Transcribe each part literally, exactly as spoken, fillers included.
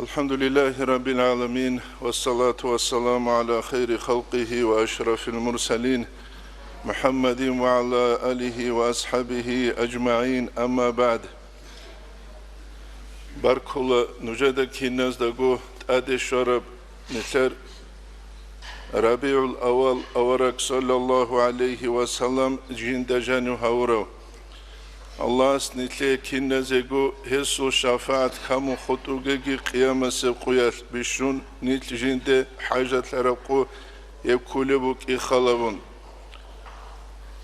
الحمد لله رب العالمين، والصلاة والسلام على خير خلقه وأشرف المرسلين، محمد وعلى آله وأصحابه أجمعين، أما بعد. Баркула нужеда киназдаго тӀаде щвараб нилъер РабигӀул-аввал авараг, саллаллагьу гӀалайгьи ва саллам, жинда жанив гьавурав. Аллагьас нилъее киназего гьесул шафагӀат камун хутӀугеги, къиямасеб къуялъ бищун нилъ жинде хӀажатлъараб къо гьеб кколеб букӀин халабун.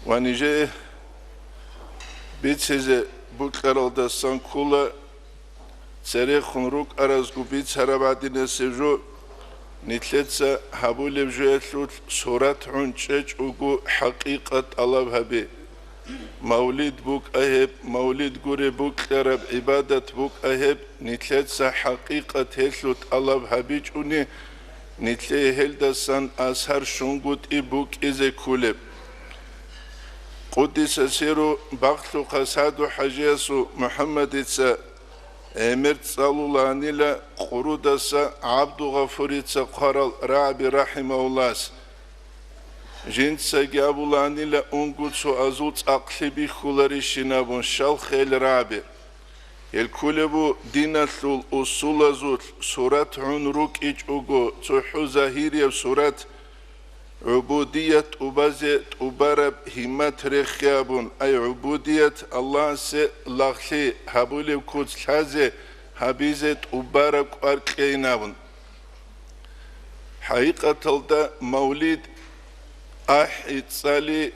Ва нижее бицизе букӀаралдасан ккола, церехун рукӀаразго бицараб гӀадинасеб жо, нилъеца гьабулеб жоялъулъ сурат гӀун чӀечӀого хӀакъикъат тӀалаб гьабе. Мавлид букӀа гьеб, мавлид гуре букьараб гӀибадат букӀа гьеб, нилъеца хӀакъикъат гьелъул тӀалаб гьабичӀони, нилъее гьелдасан асар щунгутӀи букӀизе кколеб. Къуддиса сирру Бахлъухъа СагӀду-хӀажиясул МухӀаммадица гӀемер цӀалуланила Къурудаса ГӀабдулгъафурица хъварал рагӀаби рахӀимагьуллагьас. Жинцаги абуланила унго цо азул цӀакълъи бихьуларищинабун щал хел рагӀаби. Гьел кколеб бу диналъул усулазулъ сурат гӀун рукӀичӀого цохӀо загьирияб сурат, гӀубудият тӀубазе тӀубараб гьиммат рехе абун, ай гӀубудият Аллагьасе лагълъи гьабулеб куц лъазе гьабизе тӀубараб кӀвар кьейин абун. ХӀакъикъаталда мавлид, ахӀи, цӀали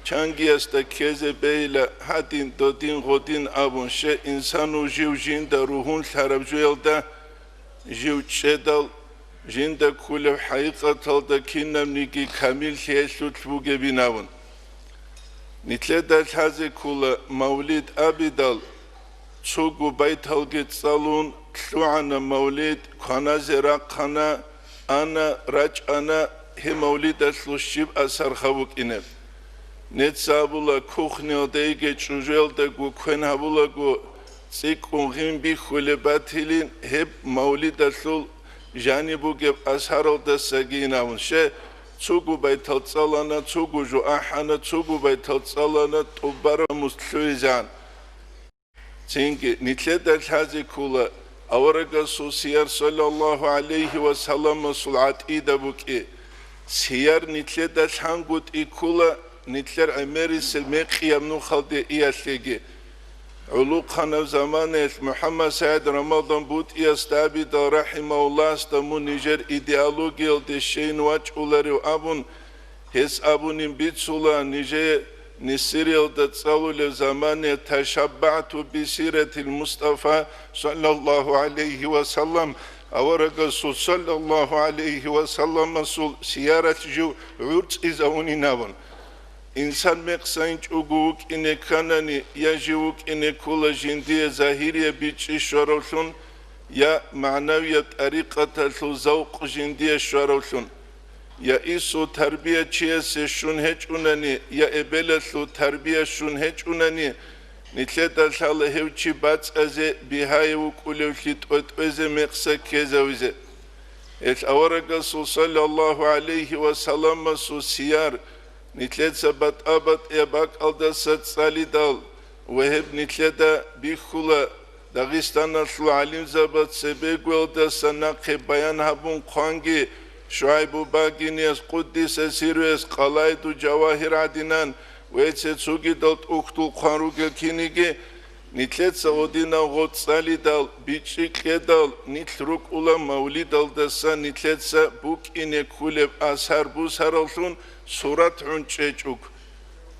чангиясда ккезе бейила, гьадин, додин, гъодин абун, щай инсанул жив жинда ругьунлъараб жоялда, жив чӀедал, жинда кколеб хӀакъикъаталда кинабниги камиллъи гьелъулъ бугебин абун. Нилъеда лъазе ккола мавлид абидал, цого байталги цӀалун, лъугӀана мавлид, кваназе рахъана, ана, рачӀана, гьеб мавлидалъул щиб асар гьаб букӀинеб. Нецц абула, кухниялда йиги чӀужуялдаго квен гьабулаго, цӀикӀкӀун гъин бихьулеб батилин, гьеб мавлидалъул жаниб бугеб асаралдасагийин абун, щай, цого байтал цӀалана, цого жо ахӀана, цого байтал цӀалана, тӀубараб мус лъугьизегӀан. Цинги нилъеда лъазе ккола аварагасул сияр, саллаллагьу гӀалайгьи ва салламасул гӀатӀида букӀи. Сияр нилъеда лъангутӀи ккола, нилъер гӀемерисел мекъияб нухалде иялъеги. ГӀулухъанаб заманаялъ МухӀаммад СагӀид Рамадан БутӀиясда абидал, рахӀимагьуллагьасда мун нижер идеологиялде щейин вачӀуларев абун, гьес абунин бицула, нижее Нисириялда цӀалулев замане, ташаббагӀту бисиратил Мустафа, саллаллагьу гӀалайгьи ва саллам, аварагасул, саллаллагьу гӀалайгьи ва салламасул сияралъ жив гӀурцӀизавунин абун. Инсан мекъсайинчӀого вукӀине кканани, я жив вукӀине ккола жиндие загьирияб бичӀчӀи щваравлъун, я магӀнавияб тӀарикъаталъул завкъ жиндие щваравлъун. Я инсул тарбия чиясе щун гьечӀунани, я эбелалъул тарбия щун гьечӀунани, нилъеда лъала гьев чи бацӀазе, бигьаев вукӀулевлъи тӀотӀезе, мекъса ккезавизе. Гьелъ аварагасул, саллаллагьу гӀалайгьи ва салламасул сияр нилъеца батӀа-батӀияб бакӀалдаса цӀалидал ва гьеб нилъеда бихьула, Дагъистаналъул гӀалимзаба цебегоялдаса нахъе баян гьабун хъванги, ШугӀайбу Багинияс, къуддиса сирругьу, Къалаиду Жавагьир гӀадинан ва цо-цогидал тӀухьдул хъван ругел киниги, нилъеца гъодинав гъо цӀалидал, бичӀчӀи кьедал, нилъ рукӀула мавлидалдаса нилъеца букӀине кколеб асар бусараллъун сурат гӀун чӀечӀого.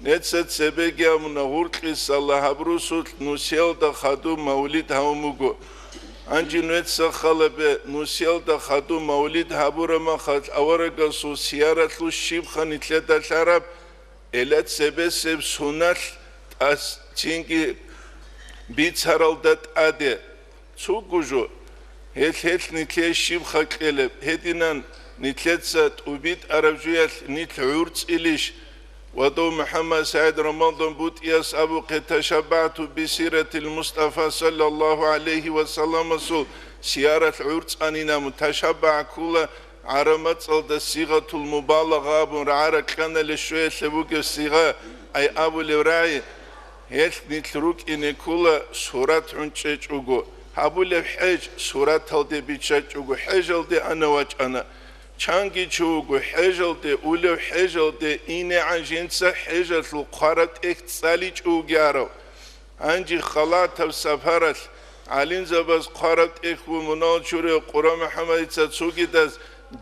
Нецца цебеги абуна, гъуркьиса Аллагь гьабурусулъ нусиялда хадуб мавлид гьавун буго. Гьанже нуеца халабе, нусиялда хадуб мавлид гьабураб махалъ аварагасул сияралъул щибха нилъеда лъараб, эла цебесеб суналъ тӀас цинги бицаралда тӀаде. Цугу жо, гьелъ-гьелъ нилъее щиб хакълъилеб, гьединан нилъеца тӀубитӀараб жуялъ нилъ гӀурцӀилищ? Ва дов МухӀаммад СагӀид Рамадан БутӀияс абухъе, ташаббагӀту бисиратил Мустафа саллаллагьу гӀалайгьи ва салламасул Сияралъ гӀурцӀанин абун, ташаббагӀ ккола гӀараб мацӀалда сигъатул мубалагъа абун, рагӀа-ракьаналъе щвеялъе бугеб сигъа, ай абулеб рагӀи, гьелъ нилъ рукӀине ккола сурат гӀунчӀечӀого, гьабулеб хӀеж сураталде биччачӀого, хӀежалде ана вачӀана. Чанги чи вуго хӀежалде, улев хӀежалде инегӀан жинца хӀежалъул хъвараб тӀехь цӀаличӀого арав. Гьанже халатаб сапаралъ гӀалимзабаз хъвараб тӀехь ву мунагьал чураяв Къура МухӀаммадица цогидаз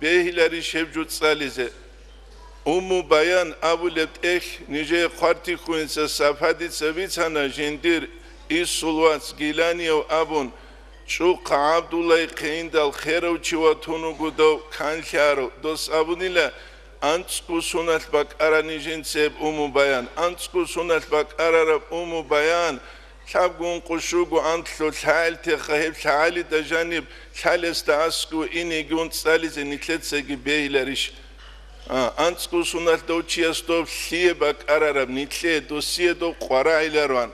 бегьиларищ гьеб жо цӀализе? Умму Баян абулеб тӀехь нижее хъвартихьуинца Сафадица бицана, жиндир исул вац Гиланияв абун, чӀухъа ГӀабдуллайихъе индал херав чи ватун вуго дов канлъарав. Дос абунила, анцӀго суналъ бакӀарани жинцеб Умму Баян, анцӀго суналъ бакӀарараб Умму Баян, лъабго ункъо щуго анлъго лъагӀел теха гьеб лъагӀалида жаниб лъалесда аскӀов инеги ун цӀализе нилъецаги бегьиларищ? А, анцӀго суналъ дов чияс доб лъие бакӀарараб, нилъее, досие доб къварагӀилароан.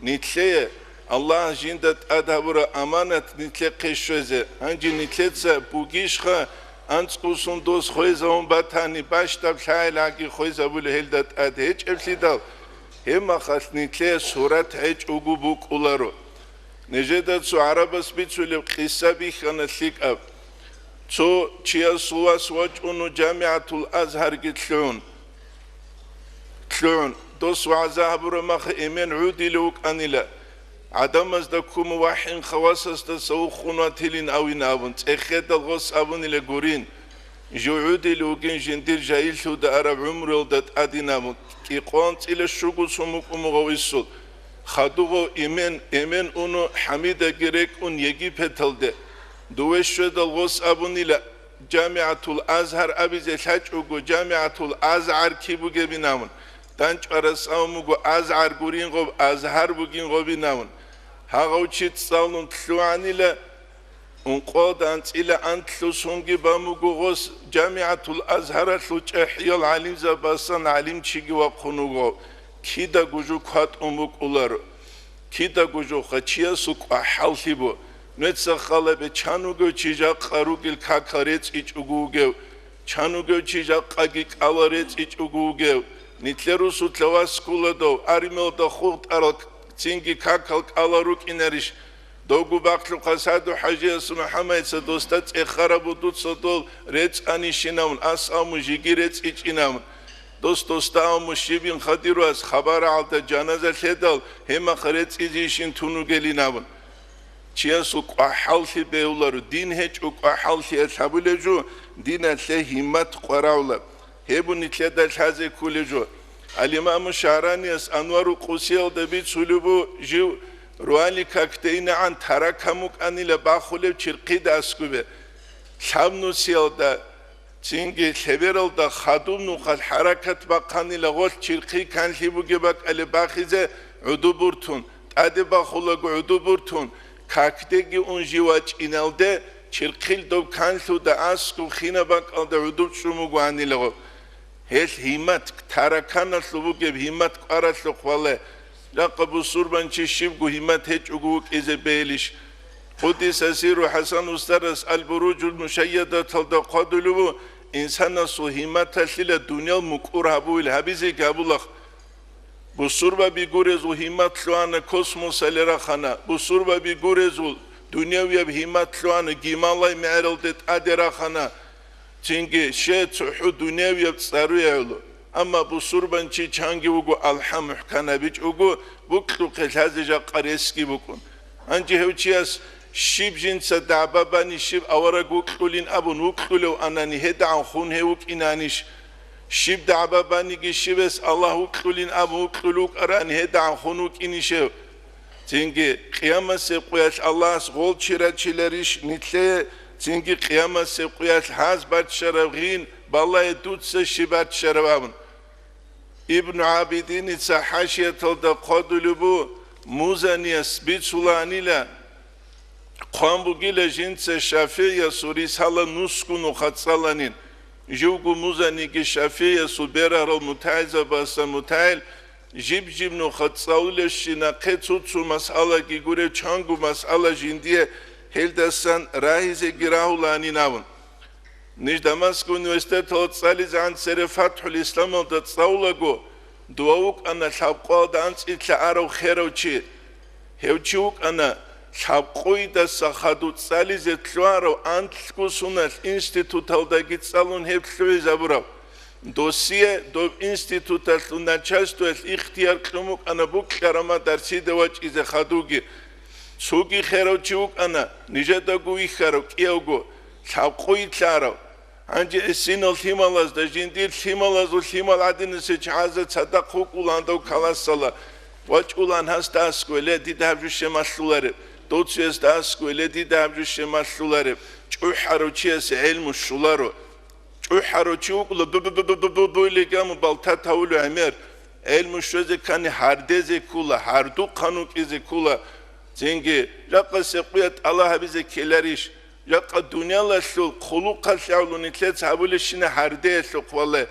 Нилъее Аллагь жинда тӀад гьабураб аманат нилъехъе щвезе. Гьанже нилъеца бугищха анцӀго сун дос хвезавун батани, бащдаб лъагӀел гӀаги хвезабулеб гьелда тӀад гьечӀеблъидал, гьеб махалъ нилъее сурат гьечӀого букӀуларо. Нижеда цо гӀарабас бицулеб къиса бихьана лъикӀаб. Цо чиясул вас вачӀуну ЖамигӀатул Азгьарги лъугӀун. Лъугьун, дос вагӀза гьабураб мах эмен гӀудилев вукӀанила. ГӀадамазда ккун вахӀин хавасасдаса вухун ватилин авин абун, цӀехедал гъос абунила гурин. Жив гӀудилев вугин жиндир жайиллъуда араб гӀумруялда тӀадин абун, кӀикъоялда анцӀила щуго сун вукӀун вугъав исул. Хадув гъов эмен, эмен уну ХӀамидаги рекӀун Египеталде. Дуве щведал гъос абунила, ЖамигӀатул Азгьар абизе лъачӀого, ЖамигӀатул АзгӀар киб бугебин абун, дандчӀварас абун буго, АзгӀар гурин гъоб, Азгьар бугин гъобин абун. Гьагъав чи цӀалун лъугӀанила, ункъоялда анцӀила анлъго сунги бан буго гъос, ЖамигӀатул Азгьаралъул чӀахӀиял гӀалимзабасан гӀалимчиги вахъун вуго, кидаго жо кватӀун букӀуларо. Кидаго жоха чиясул кӀвахӀаллъи бу. Нуеца халабе, чан вугев чи жакъа ругел какал рецӀичӀого вугев, чан вугев чи жакъаги кӀалал рецӀичӀого вугев, нилъер русулъа вас кколадав, армиялда хутӀарал цинги какал кӀалал рукӀинарищ? Довго бахълъухъа Саду-хӀажияс МухӀаммадица досда цӀехараб буго дуца дол рецӀанищинавун, ас абу жеги рецӀичӀинавун. Дос досда абу щибин хадирвас хабар гӀалда жаназа лъедал, гьемахъ рецӀизейищин тун вугелин абун. Чиясул кӀвахӀаллъи бегьуларо, дин гьечӀо кӀвахӀаллъиялъ гьабулеб жо, диналъе гьиммат къварагӀула. Гьеб нилъеда лъазе кколеб жо. Ал-Имаму ШагӀранияс Анвару Къусиялда бицулеб бу, жив руали какде инегӀан таракан букӀанила бахулеб чирхъида аскубе. Лъабнусиялда, цинги лъебералда хадуб нухалъ хӀаракат бахъанила гъолъ чирхъи канлъи бугеб бакӀалеб бахизе гӀуду буртун, тӀаде бахулаго гӀуду буртун, какдеги ун жив вачӀиналде, чирхъил доб канлъуда аскӀуб хинаб бакӀалда гӀудуб чӀун бугоанила гъоб. Гьелъ гьимат, тараканалъул бугеб гьимат кӀваралъухъ вале. Жакъа бусурбанчи щибго гьимат гьечӀого вукӀизе бегьилищ? Къуддиса сирру ХӀасан устарас Ал-Буружул Мушайядаталда хъвадулев ву, инсанасул гьиматалъила дуниял мукӀур гьабуил гьабизеги гьабулахъ. Бусурбаби гурезул гьимат лъугьана космосалде рахана, бусурбаби гурезул дунявияб гьимат лъугьана Гималай мегӀералде тӀаде рахана. Цинги щай цохӀо дунявияб цӀаруе гӀоло. Амма бусурбанчи чанги вуго алхӀам мухӀкан гьабичӀого, букьухъе лъазе жакъа ресги букӀун. Гьанже гьев чияс щиб жинца дагӀба бани, щиб авараг вукьулин абун вукьулев анани, гьедагӀан хун гьев вукӀинанищ? Щиб дагӀба баниги, щивес Аллагь вукьулин абун вукьулев вукӀарани, гьедагӀан хун вукӀинищ гьев? Цинги къиямасеб къуялъ Аллагьас гъол чи рачиларищ нилъее, цинги къиямасеб къуялъ гьаз баччараб гъин балае дуца щиб баччараб абун. Ибну ГӀабидиница хӀашияталда хъвадулеб бу, Музанияс бицулаанила, хъван бугила жинца ШафигӀиясул рисала нусго нуха цӀаланин. Живго Музаниги ШафигӀиясул берарал мутагӀилзабазда мутагӀил, жиб-жиб нуха цӀалулевщинахъе цо-цо масъалаги гурев, чанго масъала жиндие Гьелдасан рагьизеги рагьулаанин абун. Ниж Дамаскал университеталда цӀализегӀан цере ФатхӀул Исламалда цӀалулаго, дова вукӀана лъабкъоялда анцӀила арав херав чи. Гьев чи вукӀана лъабкъойидаса хадуб цӀализе лъугьарав анлъго соналъ институталдаги цӀалун гьеб лъугӀизабурав. Досие доб институталъул начальствоялъ ихтияр кьун букӀана букьараб дарсида вачӀизе хадубги. Цоги херав чи вукӀана, нижедаго вихьарав кӀиявго, лъабкъойилъарав. Гьанже гӀисинал лъималазда жиндир лъималазул лъимал гӀадинасе чагӀазда цадахъ вукӀулаан дов каласала. ВачӀулаан гьасда аскӀове, ле, дида гьаб жо щай малъулареб? Дов цоясда аскӀове, ле, дида гьаб жо щай малъулареб? ЧӀухӀарав чиясе гӀелму щоларо. ЧӀухӀарав чи вукӀула бу-бу-бу-бу-бу-бу-буйлигаму балтат гьавулев гӀемер. ГӀелму щвезе ккани гьардезе ккула, гьардухъан вукӀизе ккула. Цинги, жакъа секъуя тӀала гьабизе ккеларищ? Жакъа дуниялалъул хъулухъалъ гӀоло нилъеца гьабулебщина гьардеялъухъ вале.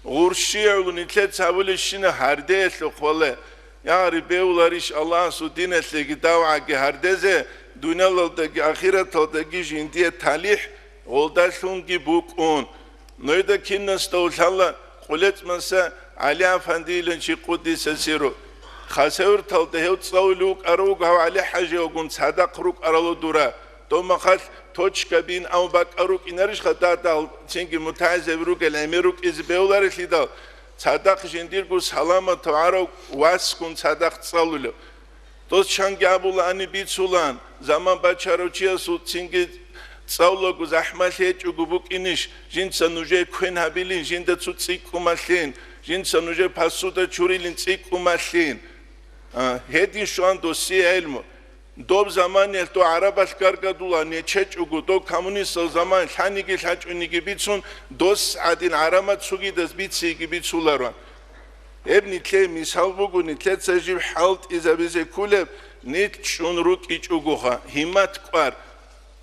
Гъурщи гӀоло нилъеца гьабулебщина гьардеялъухъ вале. Ягъри бевуларищ Аллагьасул диналъеги давгӀаги гьардезе, дуниялалдаги ахираталдаги жиндие талихӀ гъолдалъунги букӀун. Нойда кинасда улъала къулецӀмаса ГӀали Афандийилан чи къуддиса сиру. Хасавюрталда гьев цӀалулев вукӀарав вуго гьав ГӀали-хӀажиявгун цадахъ рукӀарала дура. Дов махалъ точка бин ав бакӀа рукӀинарищха дадал цинги мутагӀизаби ругел гӀемер рукӀизе бевларелъидал, цадахъ жиндирго саламатав гӀарав васгун цадахъ цӀалулев. Дос чанги абулаани бицулаан, заман бачарав чиясул цинги цӀалулаго захӀмалъи гьечӀого букӀинищ, жинца нужее квен гьабилин, жинда цо цӀикӀкӀумалъин, жинца нужее посуда чурилин цӀикӀкӀумалъин. А, гьедин щван досие гӀелму. Доб заманиялъ дов гӀарабалъ гаргадула нечечӀого, дов коммунистал заман лъаниги лъачӀониги бицун, дос гӀадин гӀарамат цогидаз бициеги бицуларо. Гьеб нилъее мисал буго, нилъеца жиб хӀалтӀизабизе кколеб, нилъ чӀун рукӀичӀогоха, гьиммат кӀвар.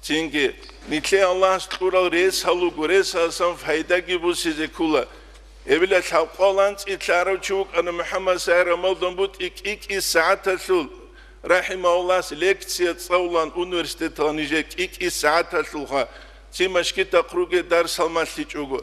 Цинги, нилъее Аллагьас кьурал рес гьалуго, ресасан файдаги бусизе ккола. Эбила лъабкъоялда анцӀила арав чи вукӀана МухӀаммад Сайрамалдан бутӀи кӀи-кӀи сагӀаталъул, рахӀимагьуллагь, лекция цӀалулаан университеталда нижер кӀи-кӀи сагӀаталъулха, ци машгитахъ ругел дарсал малъичӀого.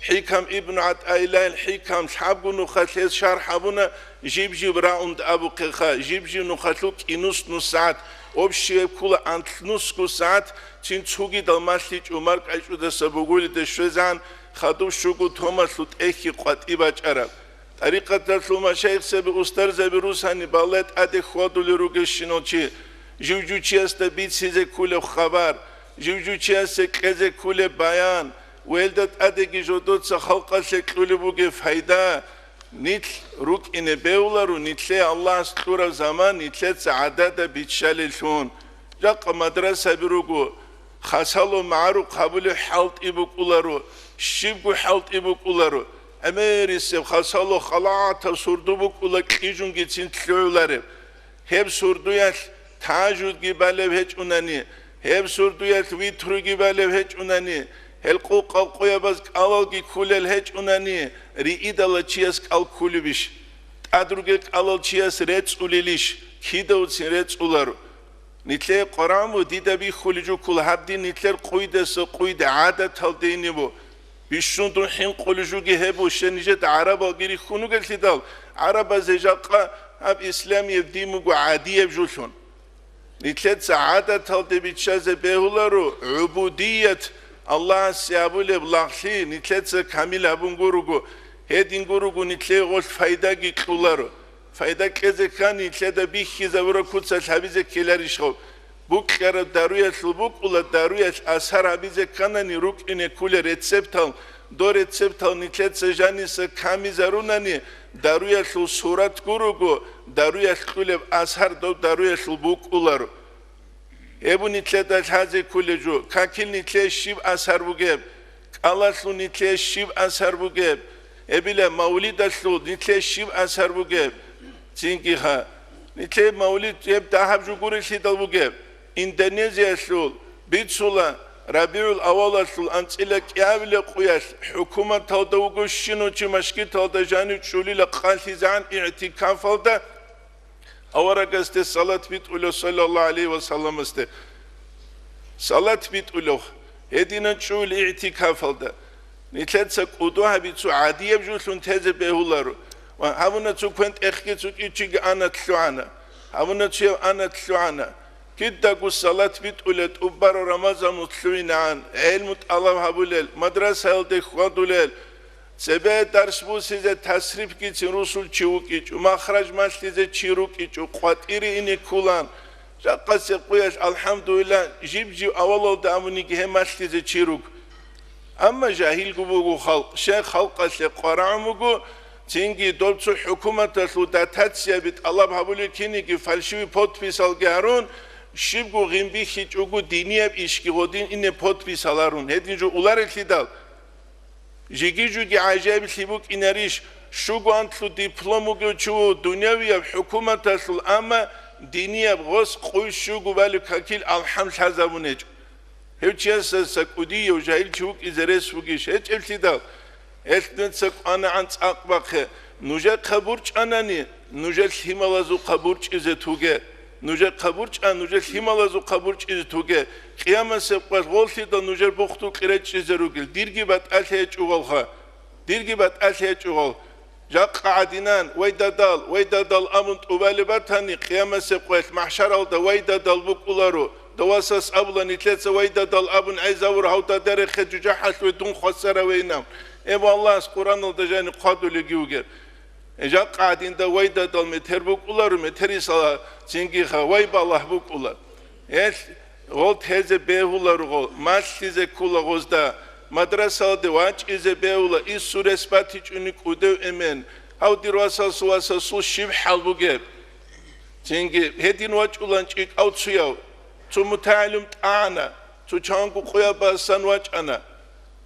ХӀикам ибн ГӀатӀаиллагьил ХӀикам лъабго нухалъ гьез шархӀ гьабуна, жиб-жиб раунд абухъеха, жиб-жиб нухалъул кӀинус нус сагӀат, общий ккула анлънусго сагӀат, цин цогидал малъичӀо маркӀачӀудаса бугулида щвезан, хадуб щуго томалъу тӀехьги къватӀи бачӀараб. ТӀарикъаталъул машайихзаби, устарзаби русани балай тӀаде хьвадулел ругелщинал чи, жив-жучиясда бицизе ккулеб хабар, жив-жучиясе кьезе ккулеб баян, ва гьелда тӀадеги жодоца халкъалъе кьулеб бугеб файда, нилъ рукӀине бевларо, нилъее Аллагьас кьураб заман нилъеца гӀадада биччалеллъун. Жакъа мадрасаби руго, хасало магӀарухъ гьабулеб хӀалтӀи букӀуларо, щибго хӀалтӀи букӀуларо. ГӀемерисеб хасало халатаб сурду букӀула кьижунгицин лъугӀулареб. Гьеб сурдуялъ тажудги балеб гьечӀунани, гьеб сурдуялъ витруги балеб гьечӀунани, гьел къукъал къуябаз кӀалалги ккулел гьечӀунани, риидала чияс кӀал ккулебищ? ТӀад ругел кӀалал чияс рецӀулелищ? Кидавцин рецӀуларо. Нилъее Къуръан ва дида бихьулеб жуккула гьаб дин нилъер къуйдаса къуйда гӀадаталде инеб бу. Бищун дун хӀинкъулеб жуги гьеб бу, щай нижеда гӀарабалги рихьун вугеллъидал, гӀарабазе жакъа гьаб исламияб дин буго гӀадияб жулъун. Нилъеца гӀадаталде биччазе бегьуларо, гӀубудият, Аллагьасе абулеб лагълъи нилъеца камил гьабун гуруго, гьедин гуруго нилъее гъолъ файдаги кьуларо. Файда кьезе ккани, нилъеда бихьизабураб куцалъ гьабизе ккеларищ гъаб? Букьараб даруялъул букӀула, даруялъ асар гьабизе кканани рукӀине ккулел рецептал, дов рецептал нилъеца жаниса камизарунани, даруялъул сурат гуруго, даруялъ кьулеб асар дов даруялъул букӀуларо. Гьеб нилъеда лъазе кколеб жо, какил нилъее щиб асар бугеб, кӀалалъул нилъее щиб асар бугеб, гьебила мавлидалъул нилъее щиб асар бугеб? Цинги ха, нилъее мавлид гьеб дагьаб жо гурелъидал бугеб. Индонезиялъул бицула, РабигӀул авалалъул анцӀила кӀиабилеб къуялъ хӀукуматалда вуго щинав чи машгиталда жанив чӀулила къалъизегӀан игӀтикафалда, аварагасде салат битӀула, саллаллагьу гӀалайгьи ва салламасде. Салат битӀулев, гьединан чӀул игӀтикафалда. Нилъеца кӀуду гьаби цо гӀадияб жолъун тезе бегьуларо. Ва гьабуна цо квен тӀехги цо кӀичӀиги ана лъугӀана. Гьабуна цояв ана лъугӀана. Кидаго салат битӀула тӀубаро Рамазан мутлугьинагӀан, гӀелму тӀалаб гьабулел, мадрасаялде хьвадулел, цебе дарс бусизе тасрифгицин русул чи вукӀичӀо, махраж малъизе чи рукӀичӀо, къватӀире ине ккулан. Жакъасеб къуялъ, алхӀамдулиллагь, жиб-жиб авалалда абуниги гьеб малъизе чи руго. Амма жагьилго буго халкъ, щай халкъалъе къварагӀун буго, цинги доб цо хӀукуматалъул дотацияби тӀалаб гьабулел киниги фальшивый подписалги гьарун, щибго гъимбихьичӀого динияб ишги гъодин ине подписал гьарун, гьедин жо уларелъидал. Жиги-жуги гӀажаиблъи букӀинарищ, щуго анлъу диплом вугев чи ву дунявияб хӀукуматалъул, амма динияб гъос къуй щуго балеб какил алхӀам лъазабун гьечӀо. Гьев чиясдаса кӀудияв жагьил чи вукӀизе рес вугищ? ГьечӀеблъидал, гьелъ нуца кӀванагӀан цӀакъ бахъе, нужехъа бурчӀанани, нужер лъималазухъа бурчӀизе туге. Нужехъа бурчӀа, нужер лъималазухъа бурчӀизе туге. Къиямасеб къоялъ гъолъидал нужер бухтул кьирачӀчӀизе ругел, дирги батӀалъи гьечӀугъалха. Дирги батӀалъи гьечӀугъал. Жакъа гӀадинан, вай дадал, вай дадал абун тӀубалеб батани, къиямасеб къоялъ махӀшаралда вай дадал букӀуларо, давасас абула нилъеца вай дадал абун гӀезавур гьав дадарехъе жужахӀалъуве дун хвасаравейинав. Эб Аллагьас Къураналда жани хъвадулеги вугеб. Жакъа гӀадинда вай дадал метер букӀуларо, метерисала цингиха вай балагь букӀула. Гьелъ гъол тезе бегьуларо гъол, малъизе ккула гъозда, мадрасалде вачӀизе бегьула, иссурес батичӀуни кӀудев эмен, гьав дир васасул васасул щиб хӀал бугеб? Цинги гьедин вачӀулан чӀикӀав цуяв, цо мутагӀилум тӀагӀана, цо чанго къуябасан вачӀана.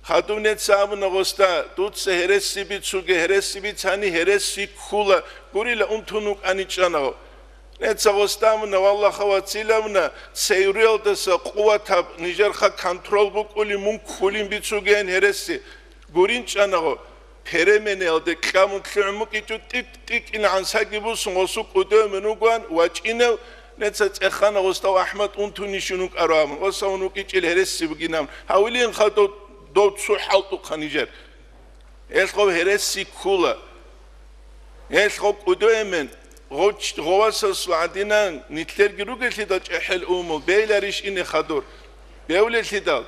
Хадуб нецц абуна гъосда, дуца гьереси бицуге, гьереси бицани гьереси ккула, гурила унтун вукӀани чӀанаго. Нецц гъосда абуна, валлагьха вацилавна, цевруялдаса къуватаб нижерха контрол букӀули мун ккулин бицугейин гьереси. Гурин чӀанаго, переменаялде кьамун лъугӀун букӀичӀо, тӀикӀ-тӀикӀин гӀансаги бусун гъосу кӀудев мен вугоан вачӀинев, нецц цӀехана гъосдав АхӀмад унтунищун вукӀаро абун, гъосавун вукӀичӀел гьереси бугин абун. Гьавилин хадув дов цо хӀалтӀухъа нижер. Гьелъ гъов гьереси ккула. Гьелъ гъов кӀудо эмен, гъов ч-, гъовасасул гӀадинан нилъерги ругелъидал чӀехӀел умумул, бейиларищ ине хадур? Бевлелъидал?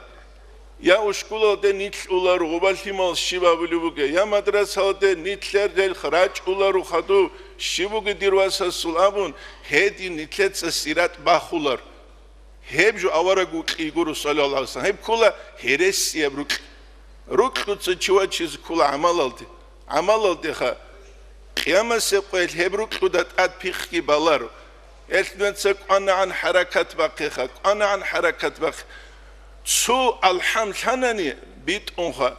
Я ушкулалде нилъ улар гъубал-лъимал щиб абулеб бугеб, я мадрасалде нилъер релх рачӀулару хадув щиб бугеб дир васасул абун, гьедин нилъеца сират бахулар. Гьеб жо авараг вукьи гуро, саллаллагьу гӀалайгьи вассалам. Гьеб ккола гьересияб рукь. Рукьуца чи вачизе ккола гӀамалалде. ГӀамалалдеха. Къиямасеб къоялъ гьеб рукьуда тӀад пихъги баларо. Гьелъ нуца кӀванагӀан хӀаракат бахъеха, кӀванагӀан хӀаракат бахъе. Цо алхӀам лъанани битӀунха,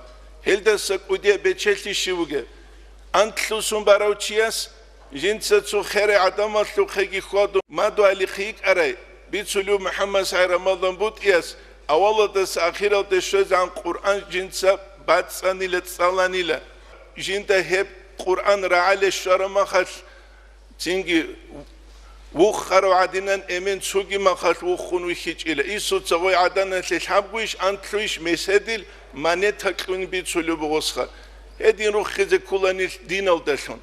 гьелдаса кӀудияб бечелъи щив вугеб? Антлъусун барав чияс Жинца цо херай гӀадамалъухъеги хьваду мадугьалихъ йикӀарай, бицулев МухӀаммад СагӀид Рамадан БутӀияс авалалдаса ахиралде щвезегӀан Къуръан жинца бацӀцӀанила, цӀаланила. Жинда гьеб Къуръан рагӀале щвараб махалъ, цинги вухарав гӀадинан эмен цоги махалъ вухун вихьичӀила. Исуца гъой гӀаданалъе лъабгойищ, антлъуйищ меседил монета кьун бицулеб бугъосха. Гьедин руххизе ккола нилъ диналдалъун.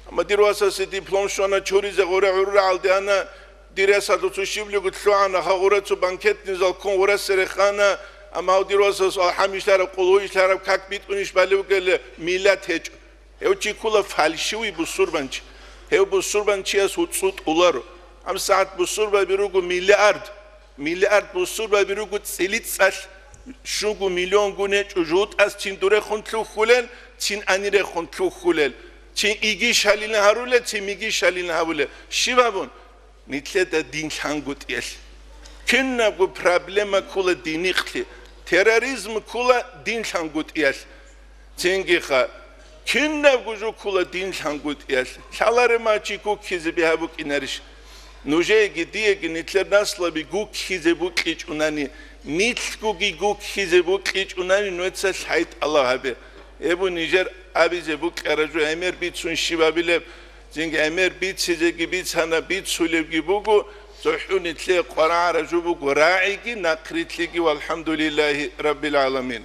Амма дир васасе диплом щвана чуризе гъура гӀуррагӀалде ана, дир ясалъуцо щиблиго лъугӀана, гьагъура цо банкетный зал ккун гъура серехана, амма гьав дир васас алхӀам ишлараб, къулгьу ишлараб, как битӀунищ балев геле, миллат гьечӀо. Гьев чи ккола фальшивый бусурбанчи. Гьев бусурбанчияс гьуцӀу тӀуларо. ГьабсагӀат бусурбаби руго миллиард. Миллиард бусурбаби руго цӀилицӀалъ, щуго миллион гун гьечӀо жутӀас цин дурехун лъухьулел, цин анирехун лъухьулел, цин игищалин гьарулел, цин мигищалин гьавулел. Щиб абун? Нилъеда дин лъангутӀиялъ. Кинабго проблема ккола динихълъи, терроризм ккола дин лъангутӀиялъ. Цингиха, кинабго жо ккола дин лъангутӀиялъ, лъаларема чи гуккизе бигьа букӀинарищ? Нужееги диеги нилъер наслаби гуккизе букьичӀунани, нилъгоги гуккизе букьичӀунани нуца лъайтӀала гьабе. Эбу нижер абизе букӀара жо гӀемер бицун щибабилеб, цинги гӀемер бицизеги бицана, бицулебги буго, духӀу нитлъе къварагӀараб жо буго рагӀиги нахърилълъиги, валхӀамдулиллагьи раббил гӀаламин.